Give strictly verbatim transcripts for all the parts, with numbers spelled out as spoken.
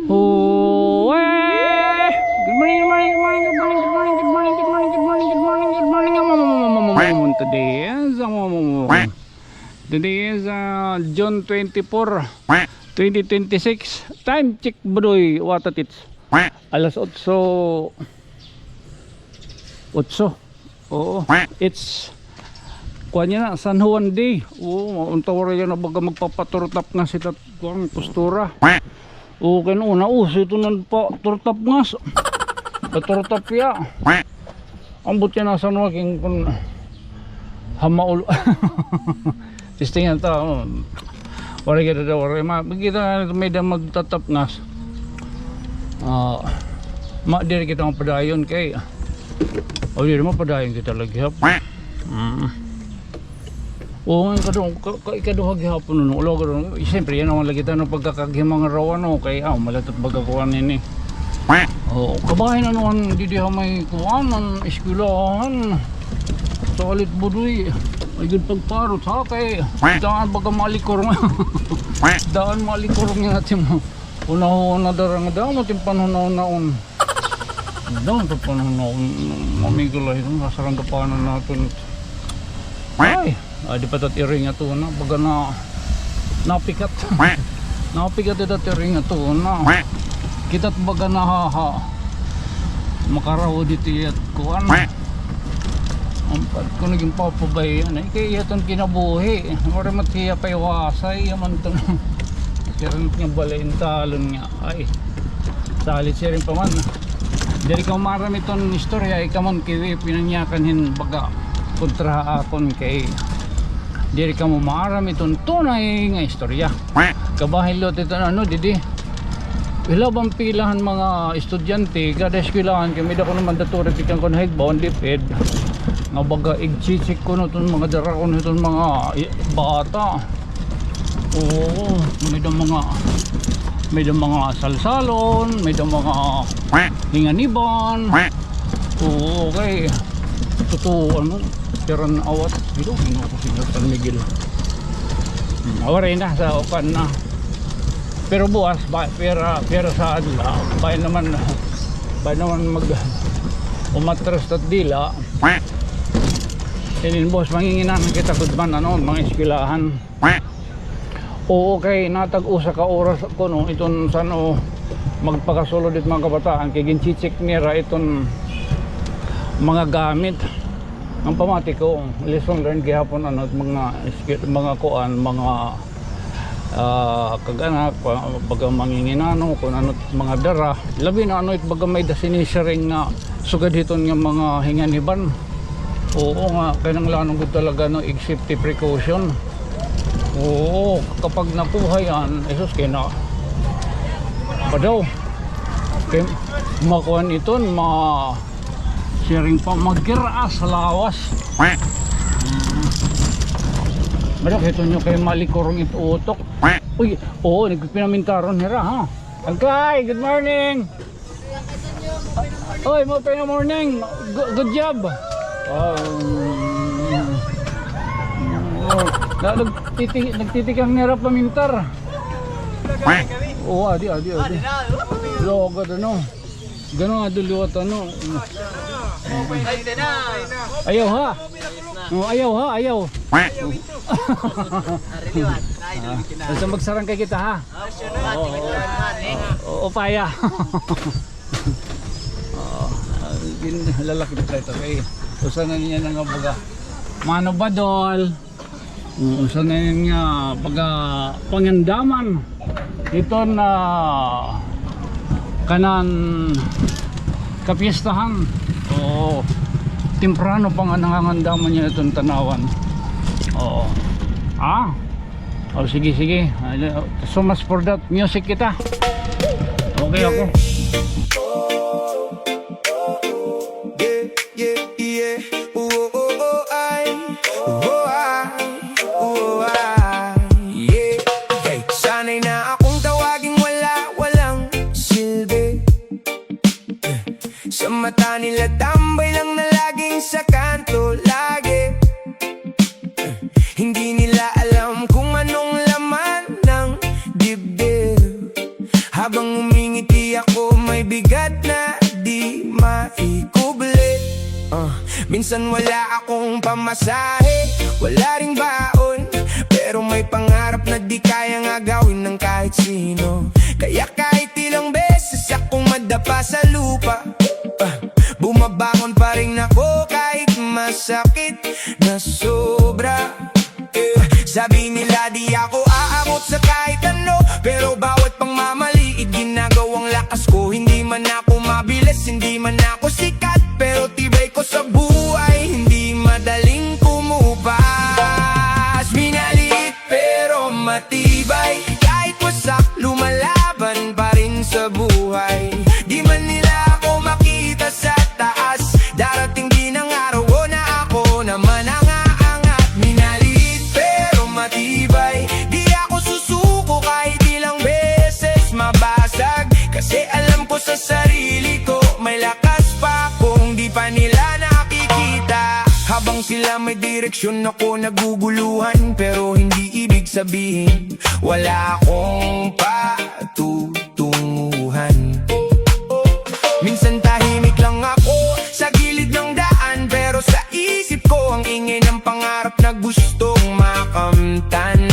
Oh, eh! Good morning, good morning, good morning, good morning. Today is, um, today is, uh, June twenty-four, twenty twenty-six. Time check, Budoy. What it is? Alas otso. Otso. Oo. It's, kuan niya na, San Juan Day. Oo, unta waray na baga magpapaturtap nga si tat-, kuan, postura. Oo, kan una, uso ito nan paturtap ngas. Paturtap ya. Ambot yan, asa na king kun hamaul. Testingan ta, oh. Waray kita daw, waray ma-, kita may da magtatapngas. Ah, ma, diri kita mapadayon kay, o, diri mapadayon kita lagi, hap. Mm. Oo, nga, kadu-, ka-, ka-, ikaduha gihapon, no, ulo, kadu-, siyempre, yan naman lagi tayo, no, pagkakaghimang raw, ano, kay, ah, malatot baga kuan ini. Oh, kabahin ano an didi ha may kuan, an eskwelahan. Salit, Budoy. Ay, gud pagparot, ha, kay daan baga malikor nga. Daan malikor nga natin mo. Una-una dara nga damo tin panhunahuna-on. Damo tin panhunahuna-on. Mamigulay, no, nasaranggapanan natin. Ay, ah, di pa tat iring ato na, baga na, napikat. Napikat ita tat iring ato na. Kita't baga na ha, ha. Makaraw dito yat kuan. Ampat ko naging papabay yan, eh. Kay iyaton kinabuhi. Wala mat hiya paiwasay, yaman to. Siring nga balain talon nga. Ay, salit siring pa man. Diri ka maaram iton istorya, ikaw man kiwi pinanyakan hin baga kontra ha akon kay diri kamo maaram iton tunay nga istorya. Kabahilot iton ano, didi. Hilabang pilahan mga estudyante, kada eskwelahan, kay may dako naman datura tikang kon higbaon, lipid. Nga baga igchichik kuno ton mga dara kuno ton mga i-, bata. Oo, may da mga, may da mga salsalon, may da mga hinganiban. Oo, kay totoo, ano, pero naawat, Ginoo, Ginoo ko, Señor San Miguel. Hmm, waray na, sa ukan na. Pero buwas, ba, pira, pira sa adlaw, bay naman, bay naman mag-, umatras at dila. Inin, boss, manginginan kita gud man, ano, mga eskwelahan. Oo, kay natag usa ka oras kuno iton san-o magpakasulod it mga kabataan kay ginchichik nira iton mga gamit. An pamati ko, lesson learned gihapon, ano, mga skill, mga kuan, mga, ah, kag-anak, pa-, baga manginginano, kun ano, mga dara. Labi na, ano, it baga may da sinisiring nga sugad hiton nga mga hinganiban. Oo nga, kinahanglan gud talaga, no, ig safety precaution. Oo, kapag nakuha yan, Jesus, kay na, pa daw. Kay makuan iton, ma-, siring pa, magkiraas lawas. Mm. Madok, ito nyo kay malikurong it utok. Uy, oo, nagpinamintaron hira, ha? Agkay, good morning. Oy, mo pa morning. Good, good job. Um, oh, na, nagtiti-, nagtitikang nira pamintar. Oo, adi, adi, adi. Logod, ano? Gano nga duluwat, ano? Ayaw, ha? Oh, ayaw, ha? Ayaw. Basta magsarangkay kita, ha? Oo, upaya. Oo, ah, gin-, lalaki na tayo, okay. Usa na niya na nga baga. Mano Badol. Mm, usa na niya nga baga pangandaman. Ito na kanan kapiestahan. Oo. Temprano pa nga nangangandaman niya iton tanawan. Oo. Ah? O, sige, sige. Ano, so much for that. Music kita. Okay ako. Yeah, yeah, yeah. Oh, oh, oh, ay. Oh, ay. Oh, ay. Yeah. Hey, sanay na akong tawaging wala, walang silbi. Sa mata nila, tambay lang na laging sa kanto lagi. Hindi nila alam kung anong laman ng dibdib. Habang umi- Ngiti ako, may bigat na di maikubli. Ah, minsan wala akong pamasahe, wala ring baon, pero may pangarap na di kayang agawin ng kahit sino. Kaya kahit ilang beses akong madapa sa lupa, ah, bumabangon pa rin ako kahit masakit na sobra. Eh, sabi nila di ako aabot sa kahit ano, pero bawat pangmamaliit ginagawang lakas ko. Hindi man ako mabilis, hindi man ako sikat, pero tibay ko sa buhay, hindi madaling kumupas. Minaliit pero matibay, kahit wasak, lumalaban pa rin sa buhay. Di man nila ako makita sa taas, darating din ang araw, o, na ako naman ang aangat. Minaliit pero matibay, di ako susuko kahit ilang beses mabasag. Kasi alam ko sa sarili ko, may lakas pa kung di pa nila nakikita. Habang sila may direksyon, ako naguguluhan, pero hindi ibig sabihin wala akong patutunguhan. Minsan tahimik lang ako sa gilid ng daan, pero sa isip ko ang ingay ng pangarap na gustong makamtan.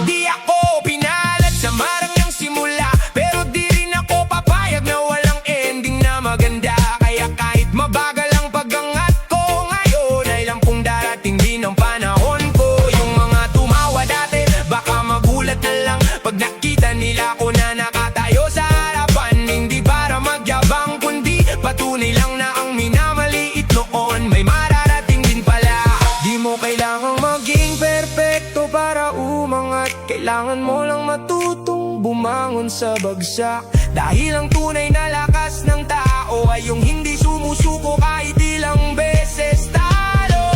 Di ako pinalad sa marangyang simula, pero di rin ako papayag na walang ending na maganda. Kaya kahit mabagal ang pag-angat ko ngayon, ay alam kong darating din ang panahon ko. Yung mga tumawa dati, baka magulat na lang pag nakita nila ko na nakatayo sa harapan. Hindi para magyabang, kundi patunay lang na ang minamaliit noon may mararating din pala. Di mo kailangang maging perpekto para umangat. Kailangan mo lang matutong bumangon sa bagsak. Dahil ang tunay na lakas ng tao ay yung hindi sumusuko kahit ilang beses talo.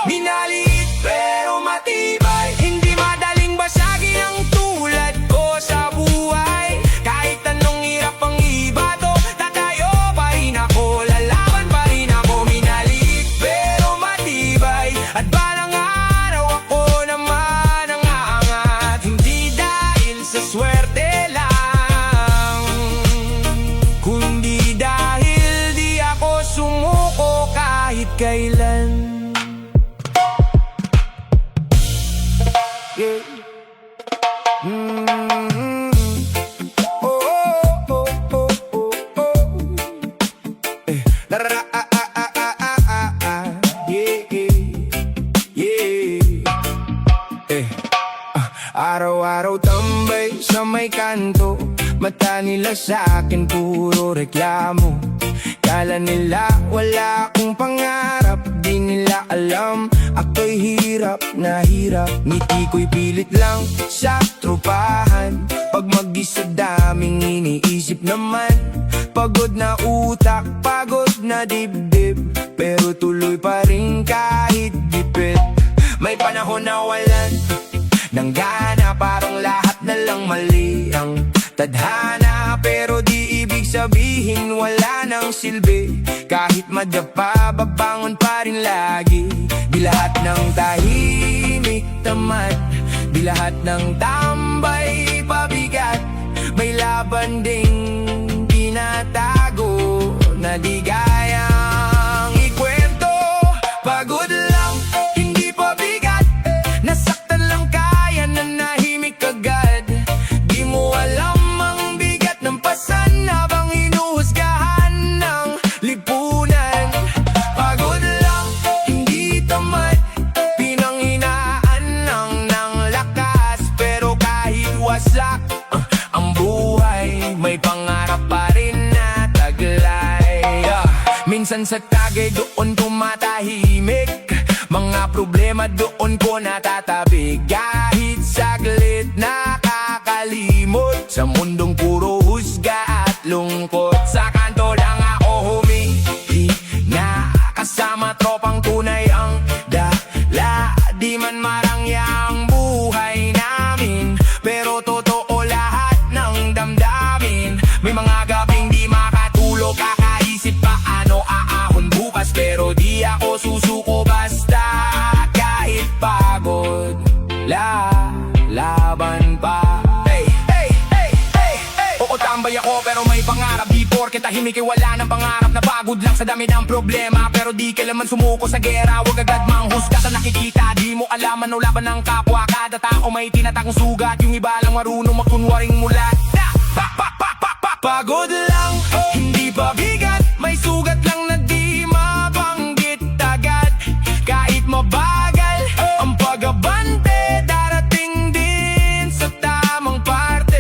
Minaliit pero matibay, hindi madaling basagin ang tulad ko sa buhay. Kahit anong hirap ang ibato, tatayo pa rin ako, lalaban pa rin ako. Minaliit pero matibay, at balang araw ako naman ang aangat. Hindi dahil sa swerte lang, kundi dahil di ako sumuko kahit kailan. Yeah. Mm-hmm. Oh, oh, oh, oh, oh, oh. Eh, la, ra, ra, ah, ah, ah, ah, ah, ah. Yeah, yeah, yeah. Eh, ah, araw-araw tambay sa may kanto. Mata nila sa akin, puro reklamo. Kala nila wala akong pangarap. Di nila alam, ako'y hirap na hirap. Ngiti ko'y pilit lang sa tropahan. Pag mag-isa, daming iniisip naman. Pagod na utak, pagod na dibdib, pero tuloy pa rin kahit gipit. May panahon na walan ng gana, parang lahat na lang mali ang tadhana. Pero di ibig sabihin wala nang silbi. Kahit madapa, babangon pa rin lagi. Di lahat ng tahimik tamad, di lahat ng tambay pabigat. May laban ding tinatago na di kayang ikwento. Pagod lang, hindi pabigat. Nasaktan lang, kaya nanahimik agad. Di mo alam ang bigat ng pasan habang hinuhusgahan ng lipunan. Pagod lang, hindi tamad, pinanghinaan ng, ng lakas. Pero kahit wasak, uh, ang buhay, may pangarap pa rin na taglay. Yeah. Minsan sa tagay doon tumatahimik, mga problema doon ko natatabi. Kahit saglit nakakalimot sa mundong puro husga at lungkot. Sa kanto lang ako humihinga, kasama tropang tunay ang dala. Di man marangya ang buhay namin, pero totoo lahat ng damdamin. May mga gabing di makatulog, kakaisip paano aahon bukas. Pero di ako susuko basta kahit pagod, lalaban pa. Hey, hey, hey, hey. Ay ako, pero may pangarap. Di porke tahimik ay wala ng pangarap. Napagod lang sa dami ng problema, pero di kailanman sumuko sa gera. Huwag agad manghusga sa nakikita. Di mo alam ano laban ng kapwa. Kada tao may tinatagong sugat. Yung iba lang marunong magkunwaring mulat. Da! Pa, pa, pa, pa, pa, pagod lang, hindi pabigat. May sugat lang na di mabanggit agad. Kahit mabagal ang pag-abante, darating din sa tamang parte.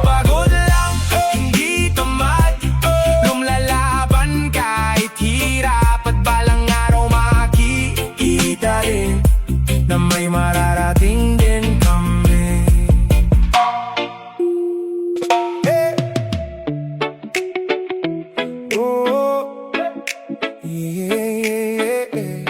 Pagod lang, hindi tamad, lumalaban kahit hirap, at balang araw makikita rin na may mararating din kami. Hey! Oh, yeah, yeah, yeah, yeah.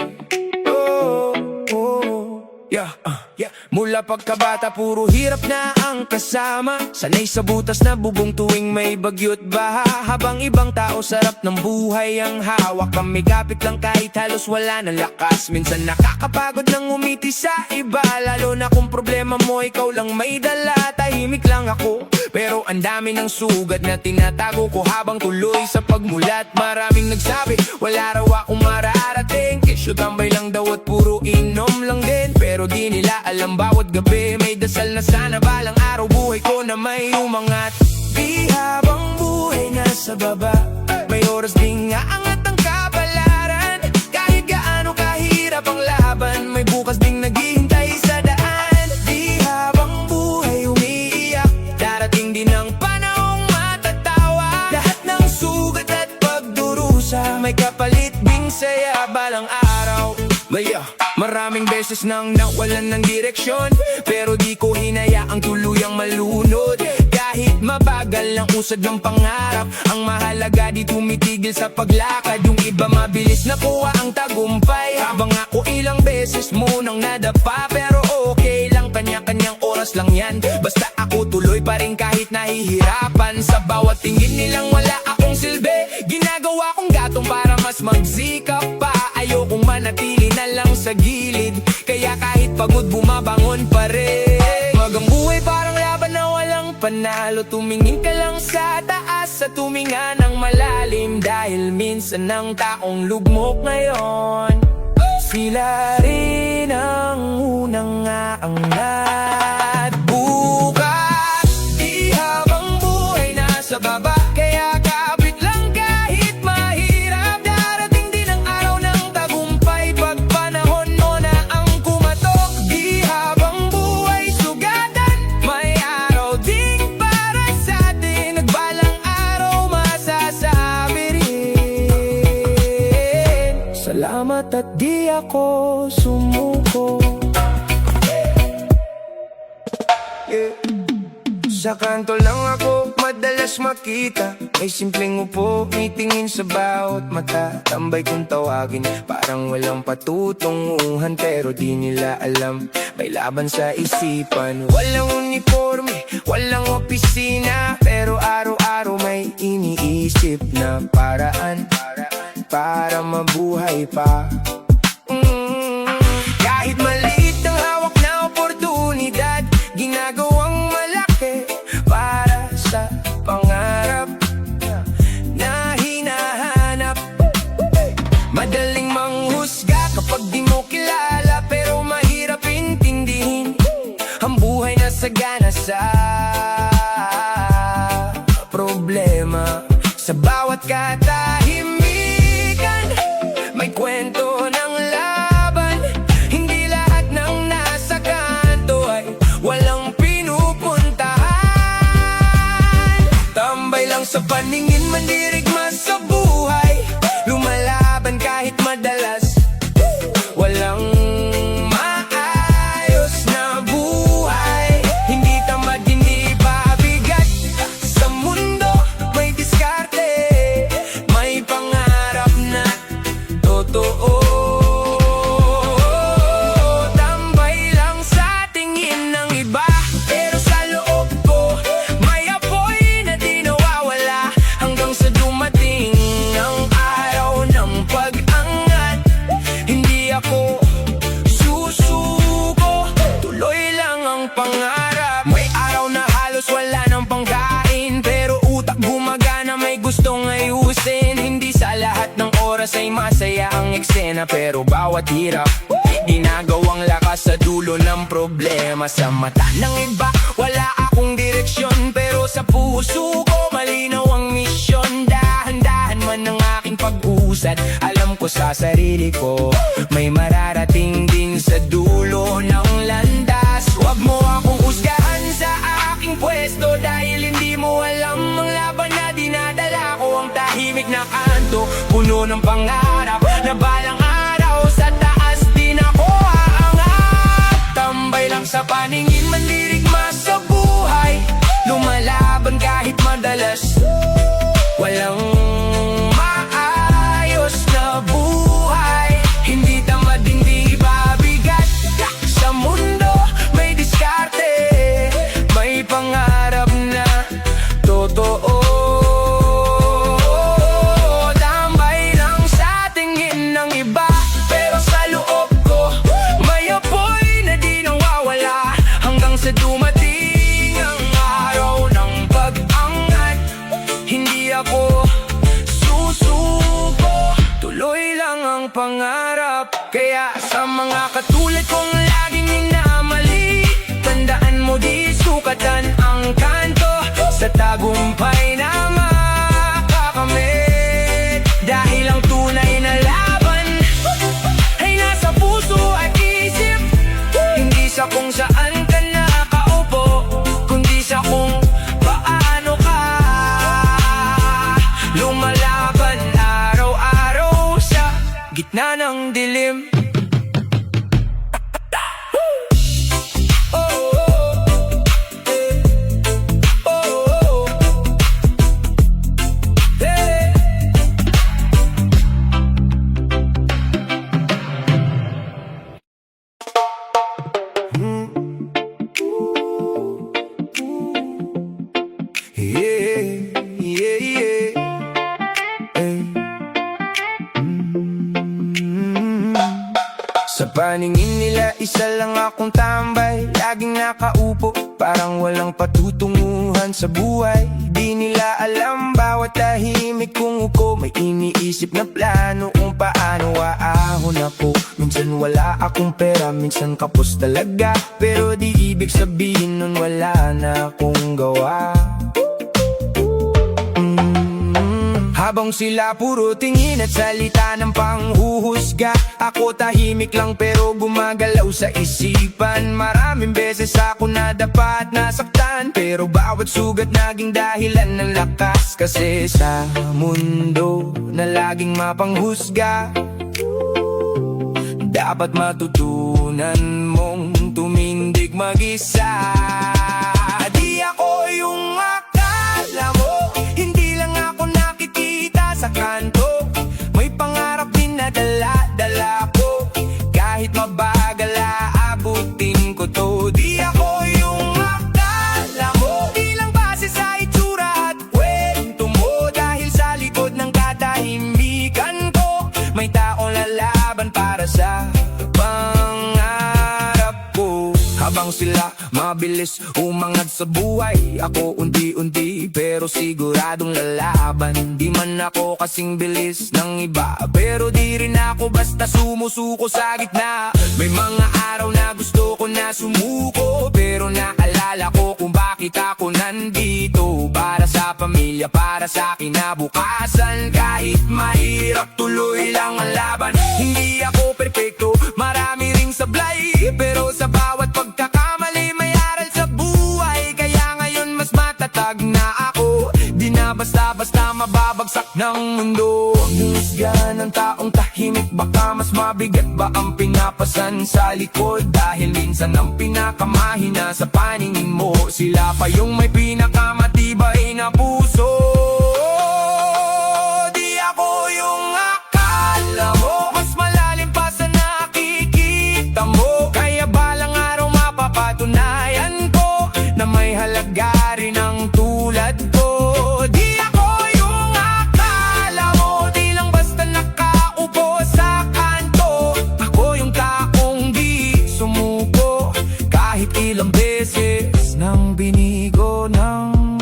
Oh, oh, yeah, uh, yeah. Mula pagkabata, puro hirap na ang kasama. Sanay sa butas na bubong tuwing may bagyo't baha. Habang ibang tao, sarap ng buhay ang hawak. Kami kapit lang kahit halos wala ng lakas. Minsan nakakapagod nang umiti sa iba, lalo na kung problema mo, ikaw lang may dala. Tahimik lang ako, pero ang dami ng sugat na tinatago ko habang tuloy sa pagmulat. Maraming nagsabi, wala raw akong mararating. Kesyo tambay lang daw at puro inom lang din. Pero di nila alam, bawat gabi may dasal na sana balang araw buhay ko na may umangat. Di habang buhay nasa baba, may oras ding aangat ang kapalaran. Kahit gaano kahirap ang laban, may bukas ding naghihintay sa daan. Di habang buhay umiiyak, darating din ang panahong matatawa. Lahat ng sugat at pagdurusa, may kapalit ding saya balang araw. Maya, maraming beses nang nawalan ng direksyon, pero di ko hinayaang tuluyang malunod. Kahit mabagal ang usad ng pangarap, ang mahalaga di tumitigil sa paglakad. Yung iba mabilis nakuha ang tagumpay, habang ako ilang beses munang nadapa. Pero okay lang, kanya-kanyang oras lang yan. Basta ako tuloy pa rin kahit nahihirapan. Sa bawat tingin nilang wala akong silbi, ginagawa kong gatong para mas magsikap pa. Ayokong manatili na lang sa gilid, kaya kahit pagod bumabangon pa rin. Pag ang buhay parang laban na walang panalo, tumingin ka lang sa taas at huminga ng malalim. Dahil minsan ang taong lugmok ngayon, sila rin ang unang aangat bukas. Di habang buhay nasa baba, kaya kapit lang kahit mahirap. Darating din ang araw ng tagumpay, pag panahon mo na ang kumatok. Di habang buhay sugatan, may araw ding para sa atin. At balang araw masasabi rin, salamat at di ako sumuko. Yeah. Sa kanto lang ako madalas makita, may simpleng upo, may tingin sa bawat mata. Tambay kung tawagin, parang walang patutunguhan, pero di nila alam, may laban sa isipan. Walang uniporme, walang opisina, pero araw-araw may iniisip na paraan para mabuhay pa. Mm. Kahit maliit ang hawak na oportunidad, ginagawang malaki para sa pangarap na hinahanap. Madaling manghusga kapag di mo kilala, pero mahirap intindihin ang buhay na sagana sa problema. Sa bawat katahimikan, may kwento ng laban. Hindi lahat ng nasa kanto ay walang pinupuntahan. Tambay lang sa paningin, mandirigma sa buhay. Lumalaban kahit madalas walang maayos na buhay. Hindi tamad, hindi pabigat. Sa mundo may diskarte, may pangarap na totoo. Tambay lang sa tingin ng iba, pero sa loob ko may apoy na di nawawala. Hanggang sa dumating eksena, pero bawat hirap ginagawang lakas sa dulo ng problema. Sa mata ng iba, wala akong direksyon, pero sa puso ko, malinaw ang misyon. Dahan-dahan man ang aking pag-usad, alam ko sa sarili ko, may mararating din sa dulo ng landas. Huwag mo akong husgahan sa aking pwesto, dahil hindi mo alam ang laban na dinadala ko. Ang tahimik na kanto, puno ng pangarap, na balang araw sa taas din ako aangat. Tambay lang sa paningin, mandirigma sa buhay, lumalaban kahit madalas walang maayos na buhay. Hindi tamad, hindi iba bigat, sa mundo may diskarte, may pangarap na totoo. Tambay lang sa tingin ng iba, pero sa loob ko, may apoy na di nawawala. Hanggang sa dumating ang araw ng pag-angat, hindi ako susuko. Tuloy lang ang pangarap. Kaya sa mga katulad kong laging minamali, tandaan mo, di sukatan ang kanto sa tagumpay na makakamit. Dahil ang tunay na laban ay nasa puso at isip. Hindi sa kung saan ka nakaupo, kundi sa kung paano ka lumalaban araw-araw sa gitna ng dilim. Yeah, yeah, yeah. Eh. Mm. Sa paningin nila, isa lang akong tambay, laging nakaupo, parang walang patutunguhan sa buhay. Di nila alam, bawat tahimik kong upo, may iniisip na plano kung paano aahon ako. Minsan wala akong pera, minsan kapos talaga, pero di ibig sabihin nun wala na akong gawa. Mm, habang sila puro tingin at salita ng panghuhusga, ako tahimik lang pero gumagalaw sa isipan. Maraming beses ako nadapa at nasaktan, pero bawat sugat naging dahilan ng lakas. Kasi sa mundo na laging mapanghusga, dapat matutunan mong tumindig mag-isa. Di ako yung akala mo, hindi lang ako nakikita sa kanto. May pangarap din na dala-dala ko. Kahit mabagal, aabutin ko 'to. Di ako yung akala mo, di lang base sa itsura at kwento mo. Dahil sa likod ng katahimikan ko, may taong lalaban para sa pangarap ko. Habang sila mabilis umangat sa buhay, ako unti-unti pero siguradong lalaban. Di man ako kasing bilis ng iba, pero di rin ako basta sumusuko sa gitna. May mga araw na gusto ko na sumuko, pero naalala ko kung bakit ako nandito. Para sa pamilya, para sa kinabukasan. Kahit mahirap, tuloy lang ang laban. Hindi ako perpekto, marami ring sablay, pero sa bawat pagkakamali may aral sa buhay. Kaya ngayon mas matatag na ako, di na basta-basta mababagsak ng mundo. Huwag mong husgahan ang taong tahimik, baka mas mabigat ba ang pinapasan sa likod. Dahil minsan ang pinakamahina sa paningin mo, sila pa yung may pinakamatibay na puso. Di ako yung akala mo, mas malalim pa sa nakikita mo. Kaya balang araw mapapatunayan ko na may halaga rin ang tulad ko. Di ako yung akala mo, di lang basta nakaupo sa kanto. Ako yung taong di sumuko, kahit ilang beses nang binigo ng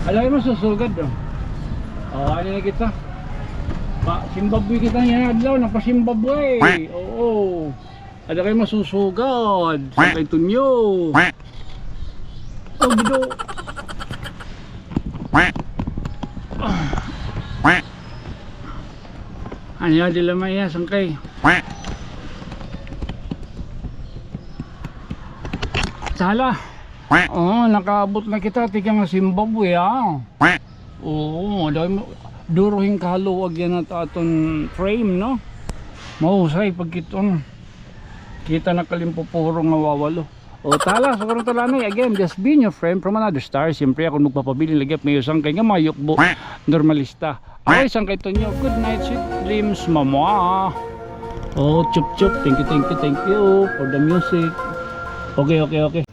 Ada kay masusugad, o. O, ano na kita? Pa, Zimbabwe kita niyan adlaw, napa-Zimbabwe. Oo. Ada kay masusugad. Sangkay Tonyo. O, bido. Ano yan, dila maya, sangkay. Sala. Oo, nakaabot na kita, tikang Zimbabwe, ah. Oo, dahil mo, duro hin kahaluag yana it aton frame, no? Mahusay pagkit-on. Kita na kalimpupuro nga wawalo. O, tala, sa karon, tala, anay, again, just being your friend from another star. Siyempre, ako magpapabilin lagi, may usa kay nga mayukbo, normalista. Ay, sangkay Tonyo. Good night, sweet dreams, mama. Oh, chup chup. Thank you, thank you, thank you for the music. Okay, okay, okay.